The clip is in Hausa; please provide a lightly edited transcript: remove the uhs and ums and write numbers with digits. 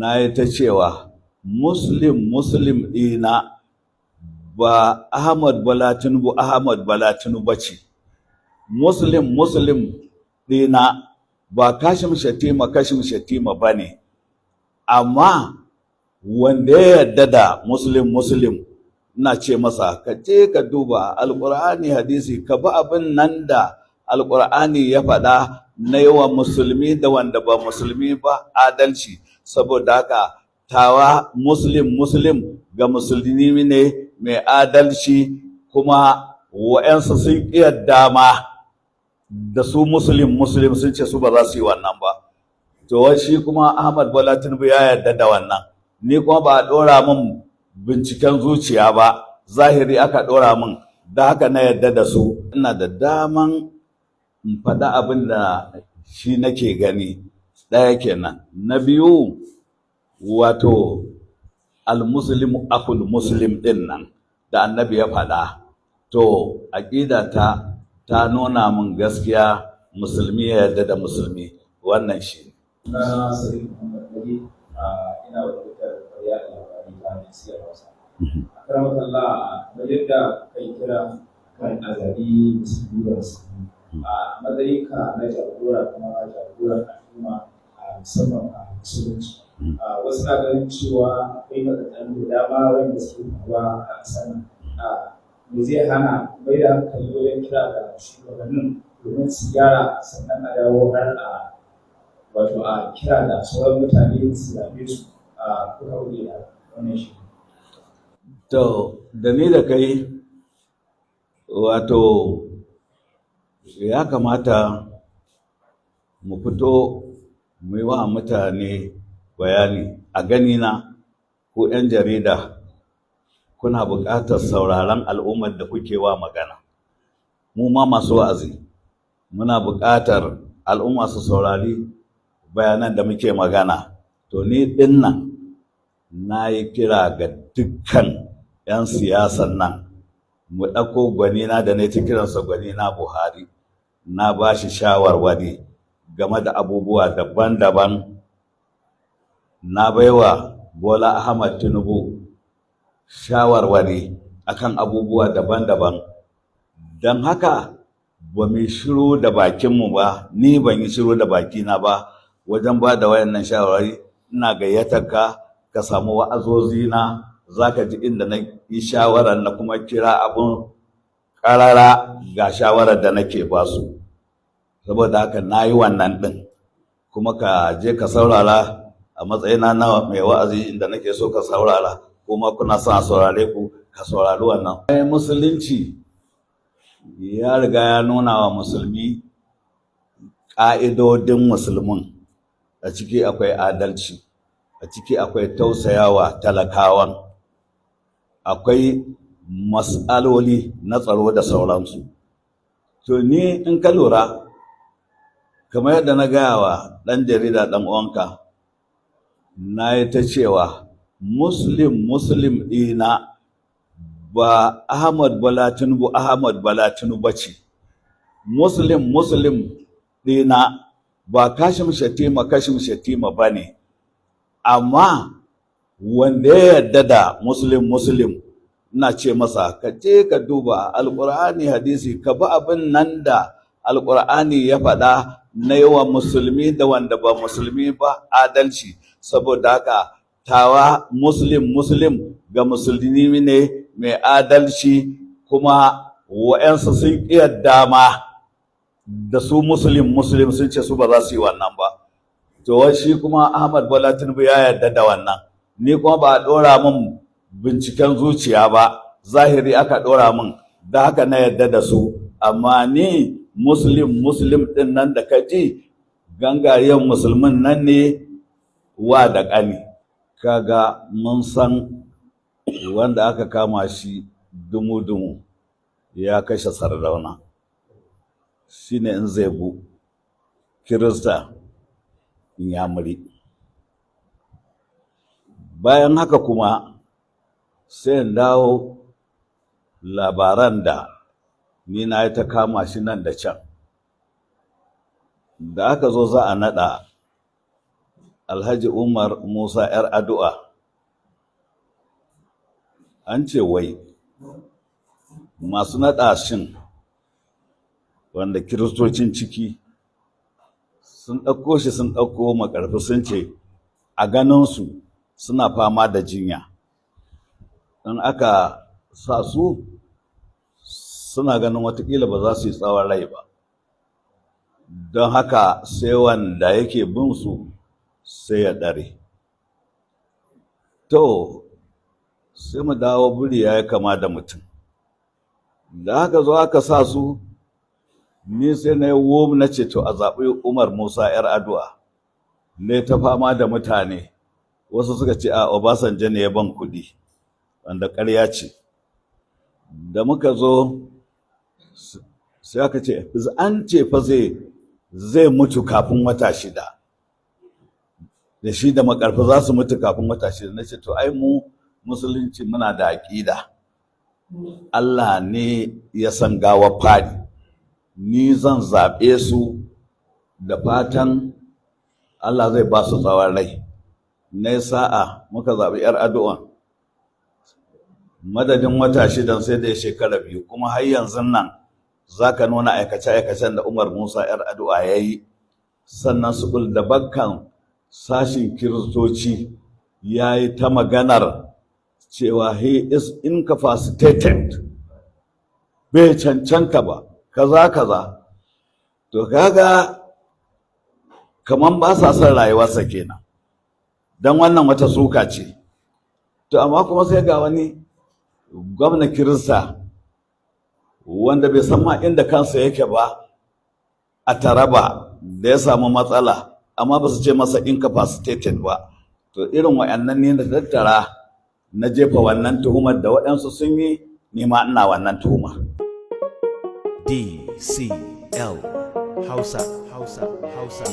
Na yi ta cewa Muslim Muslim ɗina ba Ahmad Bola Tinubu, Ahmad Bola Tinubu ba ce. Muslim Muslim ɗina ba Kashim Shettima, Kashim Shettima ba ne. Amma wanda ya yarda da Muslim Muslim, ina ce masa ka je ka duba Alƙur'ani, hadisi, ka bi abin nan da Alƙur'ani ya faɗa na yi wa musulmi da wanda ba musulmi ba adalci. Saboda haka tawa Muslim Muslim ga musulmi ne mai adalci, kuma wa'yansu sun ƙi dama da su Muslim Muslim, sun ce su ba za su yi wannan ba. To shi kuma Ahmad Bola Tinubu ya yarda da wannan. Ni kuma ba a ɗora min binciken zuciya ba, zahiri aka ɗora min, da haka na yarda da su. Ina da daman in faɗi abin da shi nake gani. Ɗaya kenan. Na biyu, wato almuslimu akhul muslim ɗin nan da Annabi ya faɗa, to aƙida ta ta nuna min gaskiya musulmi ya yarda da musulmi. Wannan shi. Sunana Sadiq Muhammad Ali, ina wakiltar yaɗa labarai ta Nasiyar Hausa. Akramakallah, kamar yadda kai kira kan a zabi musulmi da musulmi. A matsayinka na jagora kuma jagoran al'umma, a musamman a musulunci, wasu na ganin cewa akwai matsatsalu da dama wanda suke faruwa a ƙasar nan. Me zai hana mai da hankali wajen kira ga shugabannin domin su gyara, sannan a dawo har a wato a kira da sauran mutane su zaɓe su a kuka wuce da wannan shi? To, da ni da kai, wato ya kamata mu fito mu yi wa mutane bayani. A ganina, ko 'yan jarida kuna buƙatar sauraron al'ummar da kuke wa magana. Mu ma masu wa'azi muna buƙatar al'umma su saurari bayanan da muke magana. To, ni ɗin nan na yi kira ga dukkan 'yan siyasan nan, mu ɗauko gwanina da na ta kiransa gwanina, Buhari. Na ba shi shawarwari game da abubuwa daban-daban. Na baiwa Bola Ahmad Tinubu shawarwari akan abubuwa daban-daban. Don haka ba mu shiru da bakinmu ba, ni ban yi shiru da bakina ba wajen ba da wayannan shawarwari. Ina gayyatar ka ka samu wa'azozina, za ka ji inda na yi shawarar, na kuma kira abun ƙarara, ga shawarar da nake ba su. Saboda haka na yi wannan ɗin, kuma ka je ka saurara a matsayina na mai wa'azi inda nake so ka saurara, kuma kuna son a saurare ku, ka saurari wannan. Musulunci ya riga ya nuna wa musulmi ƙa'idodin musulmin. A ciki akwai adalci, a ciki akwai tausayawa talakawan, akwai mas'aloli na tsaro da sauransu. To, ni in ka lura, kamar yadda na gaya wa ɗan jarida ɗan uwanka, na yi ta cewa Muslim Muslim ɗina ba Ahmad Bola Tinubu, Ahmad Bola Tinubu ba ce. Muslim Muslim ɗina ba Kashim Shettima, Kashim Shettima ba ne. Amma wanda ya yarda da Muslim Muslim, ina ce masa ka je ka duba Alƙur'ani, hadisi, ka bi abin nan da Alƙur'ani ya faɗa na yi wa musulmi da wanda ba musulmi ba adalci. Saboda haka tawa Muslim Muslim ga musulmi ne mai adalci, kuma wa'yansu sun ƙi dama da su Muslim Muslim, sun ce su ba za su yi wannan ba. To shi kuma Ahmad Bola Tinubu ya yarda da wannan. Ni kuma ba a ɗora min binciken zuciya ba, zahiri aka ɗora min, da haka na yarda da su. Amma ni Muslim Muslim ɗin nan da ka ji, gangayen musulmin nan ne wa da ƙani. Kaga mun san wanda aka kama shi dumu-dumu ya kashe Sardauna, shine in zebu Kirista Inyamuri. Bayan haka kuma sai in dawo labaran da ni na yi ta kama shi nan da can. Da aka zo za a naɗa Alhaji Umar Musa 'Yar'adua, an ce wai masu naɗa shin, wanda Kiristocin ciki sun ɗauko shi, sun ɗauko Makarfi, sun ce a ganinsu suna fama da jinya, in aka sa su suna ganin watakila ba za su yi tsawon rai ba, don haka sai wanda yake bin su sai ya ɗare. To, sai mu dawo, buri ya yi kama da mutum. Da haka zo aka sa su, ni sai na yi wom na ce to a zaɓi Umar Musa 'Yar'adua. Ne ta fama da mutane, wasu suka ce a Obasanjo ne ya ban kuɗi, wanda ƙarya ce. Da muka zo sai aka ce an ce fa zai mutu kafin wata 6, da shi da Makarfi za su mutu kafin wata 6. Na ce to ai mu Musulunci muna da aƙida, Allah ne ya san gawa fari, ni zan zaɓe su da fatan Allah zai ba su tsawon rai. Na sa'a muka zaɓi 'Yar'aduan, madadin wata 6n sai da ya shekara 2. Kuma har yanzu nan za ka nuna aikace-aikacen da Umar Musa 'Yar'adua ya yi. Sannan su da bakkan sashin Kiristoci ya yi ta maganar cewa he is incapacitated, bai cancanta ba, kaza kaza. To kaga kaman ba sa son rayuwarsa kenan, don wannan wata suka ce. To amma kuma sai ga wani gwamna Kirista wanda bai san ma inda kansa yake ba a Taraba da ya samu matsala, amma ba su ce masa incapacitated ba. To irin wa'annan ne na tattara na jefa wannan tuhumar da waɗansu sun yi, ni ma ina wannan tuhumar. DCL Hausa, Hausa, Hausa.